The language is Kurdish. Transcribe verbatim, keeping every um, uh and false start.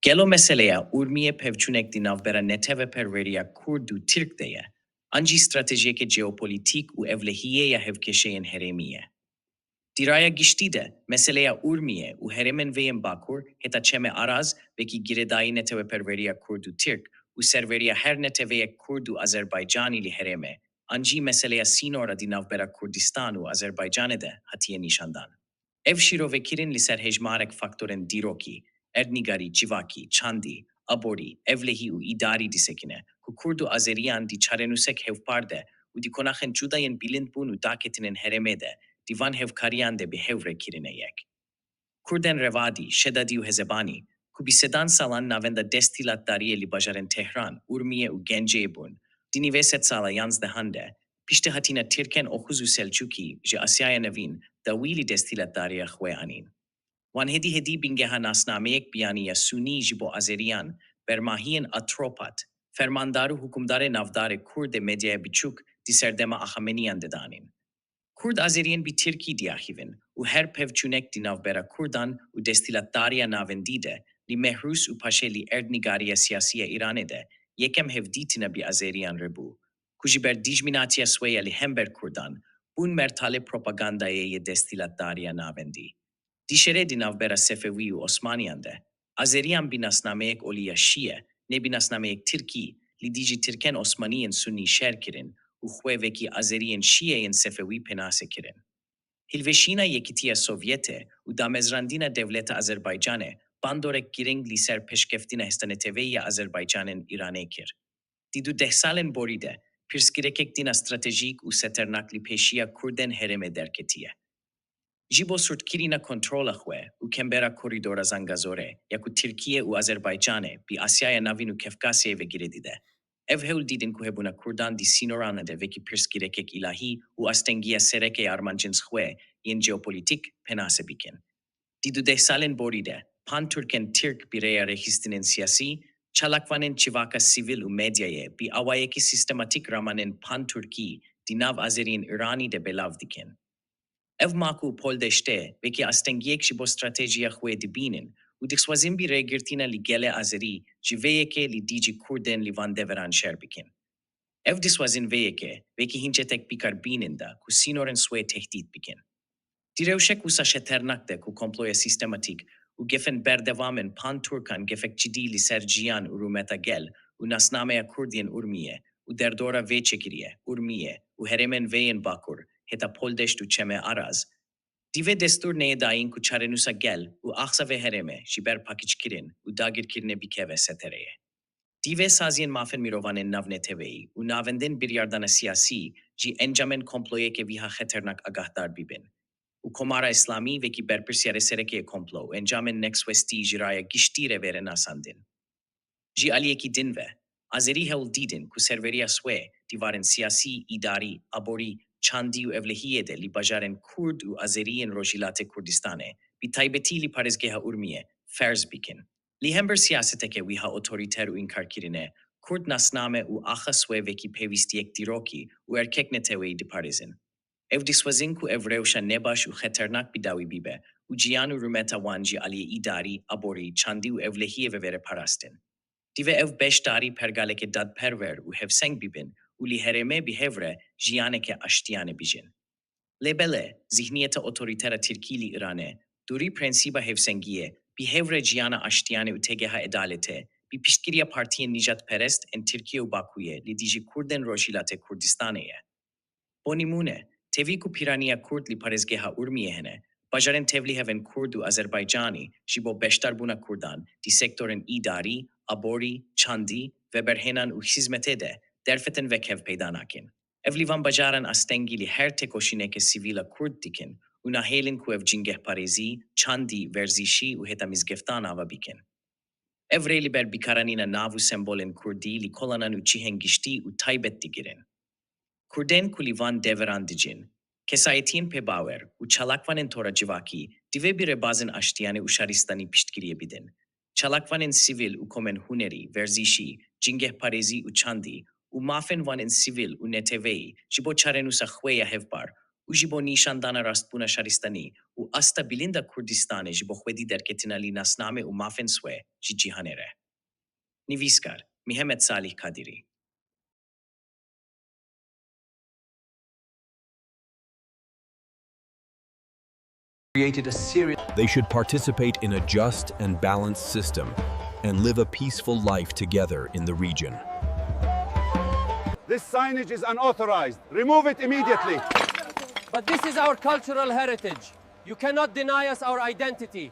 Gelo meseleya Urmiyê pevçûnek di navbera neteweperweriya Kurd û Tirk de ye, an jî stratejiyeke jeopolîtîk û ewlehiyê ya hevkêşeyên herêmî ye? Di raya giştî de, meseleya Urmiyê û herêmên vê yên Bakur heta Çemê Araz wekî girêdayî neteweperweriya Kurd û Tirk û serweriya her neteweyek Kurd û Azerbaycanî li herêmê, an jî meseleya sînora di navbera Kurdistan û Azerbaycanê de hatiye nîşandan. Ev şîrovekirin li ser hejmarek faktorên dîrokî, erdnîgarî, civakî, çandî, aborî, ewlehî û îdarî disekine ku Kurd û Azeriyan di çarenûsek hevpar de û di konaxên cuda yên bilindbûn û daketinên herêmê de di van hevkariyan de bi hev re kirine yek. Kurdên revadî, şedadî û hezebanî ku bi sedan salan navenda desthilatdariyê li bajarên Tehran, Urmiye û Genceyê bûn, di nîvê sedsala yanzdehan de, piştî hatina Tirkên Oxuz û Selçukî ji Asyaya Nevîn dawî li desthilatdariya xwe anîn. Wan hêdî hêdî bingeha nasnameyek biyanî ya sûnî ji bo Azeriyan, bermahiyên Atropat, fermandar û hukimdarê navdar ê Kurd ê medyaya biçûk di serdema Axameniyan de danîn. Kurd Azeriyên bi Tirkî diaxivin û her pevçûnek di navbera Kurdan û desthilatdariya navendî de li Mehrûs û paşê li erdnîgariya siyasî ya Îranê de yekem hevdîtina bi Azeriyan re bû, ku ji ber dijminatiya xwe ya li hember Kurdan bûn mertalê propagandayê yê desthilatdariya navendî. Di şerê di navbera Sefewî û Osmaniyan de, Azeriyan bi nasnameyek olî ya Şiye, ne bi nasnameyek Tirkî, li dijî Tirkên Osmanî yên Sunnî şer kirin û xwe wekî Azeriyên Şiye yên Sefewî penase kirin. Hilweşîna Yekîtiya Sovyetê û damezrandina dewleta Azerbaycanê bandorek girîng li ser pêşkeftina hêsta neteweyî ya Azerbaycanên Îranê kir. Di du deh salên borî de, pirsgirêkek din a stratejîk û xeternak li pêşiya Kurdên herêmê derketiye. Ji bo sûrtkirina kontrola xwe û kembera korîdora Zangazorê ya ku Tirkiye û Azerbaycanê bi Asyaya Navîn û Kefkasyayê ve girêdî de, ev hewl dîtin ku hebûna Kurdan di sînoran de wekî pirsgirêkek îlahî û astengiya sereke ya armancên xwe yên jeopolîtîk penase bikin. Di du deh salên borî de, panturkên Tirk bi rêya rêxistinên siyasî, çalakvanên çivaka sivîl û medyayê bi awayekî sîstematîk ramanên panturkî di nav Azeriyên Îranî de belav dikin. Ev mak û poldeştê wekî astengiyek ji bo stratejiya xwe dibînin û dixwazin bi rêgirtina li gelê Azerî ji vê yekê li dijî Kurdên li van deveran şer bikin. Ev dixwazin vê yekê wekî hincetek bikar bînin da ku sînorên xwe tehdît bikin. Di rewşek wisa xeternak de ku komploya sîstematîk û gefên berdewam ên pan-Turkan gefek cidî li ser jiyan û rûmeta gel û nasnameya Kurd yên Urmiyê û derdora vê çekiriyê, Urmiyê û herêmên vê yên Bakur, heta Poldeşt û Çemê Araz, divê destûr neyê dayîn ku çarenûsa gel û axsa vê herêmê ji ber pakîçkirin û dagirkirinê bikeve setereyê. Divê saziyên mafên mirovan ên navneteweyî û navendên biryardana siyasî ji encamên komployeke wiha xeternak agahdar bibin û Komara Îslamî wekî berpirsyarê sereke yê komplo û encamên nekswestî ji raya giştî re vêre nasandin. Ji aliyekî din ve, Azerî hewl dîtin ku serweriya xwe di warên siyasî, îdarî, aborî, çandî û ewlehiyê de li bajarên Kurd û Azerî yên Rojhilatê Kurdistanê, bi taybetî li parêzgeha Urmiyê, ferz bikin. Li hember siyaseteke wiha otorîter û înkarkirinê, Kurd nasname û axa xwe wekî pêwîstiyek dîrokî û erkek neteweyî diparêzin. Ew dixwazin ku ev rewşa nebaş û xeternak bi dawî bibe û jiyan û rûmeta wan ji aliyê îdarî, aborî, çandî û ewlehiyê ve vêre parastin. Divê ew beşdarî pergaleke dadperwer û hevseng bibin û li herêmê bi hev re jiyaneke aştiyane bijîn. Lê belê, zihniyeta otorîtera Tirkî li Îranê, dûrî prensîba hevsengiyê, bi hev re jiyana aştiyane û têgeha edaletê, bi piştgiriya partiyên nijadperest ên Tirkiye û Bakuyê li dijî Kurdên Rojhilatê Kurdistanê ye. Bo nimûne, tevî ku pîraniya Kurd li parêzgeha Urmiyê hene, bajarên tevlîhevên Kurd û Azerbaycanî ji bo beşdarbûna Kurdan di sektorên îdarî, aborî, çandî, veberhênan û xizmetê de derfetin wekhev peyda nakin. Ev li van bajaran astengî li her têkoşîneke sivîl a Kurd dikin û nahêlin ku ev cingehparêzî, çandî, werzîşî û heta mizgeftan ava bikin. Ev rê li ber bikaranîna nav û sembolên Kurdî li kolanan û cihên giştî û taybet digirin. Kurdên ku li van deveran dicin, kesayetiyên pêbawer û çalakvanên tora civakî divê bi rêbazên aştiyanê û şaristanî piştgiriyê bidin. Çalakvanên sivîl û komên hunerî, werzîşî, cingehparêzî û çandî û mafên wan ên sivîl û neteweyî ji bo çarenûsa xwe ya hevpar û ji bo nîşandana rastbûna şaristanî û asta bilind a Kurdistanê ji bo xwedî derketina li nasname û mafên swê ji cîhanê re. Nivîskar, Mihemed Salih Kadirî. Created a serious They should participate in a just and balanced system and live a peaceful life together in the region. This signage is unauthorized. Remove it immediately. But this is our cultural heritage. You cannot deny us our identity.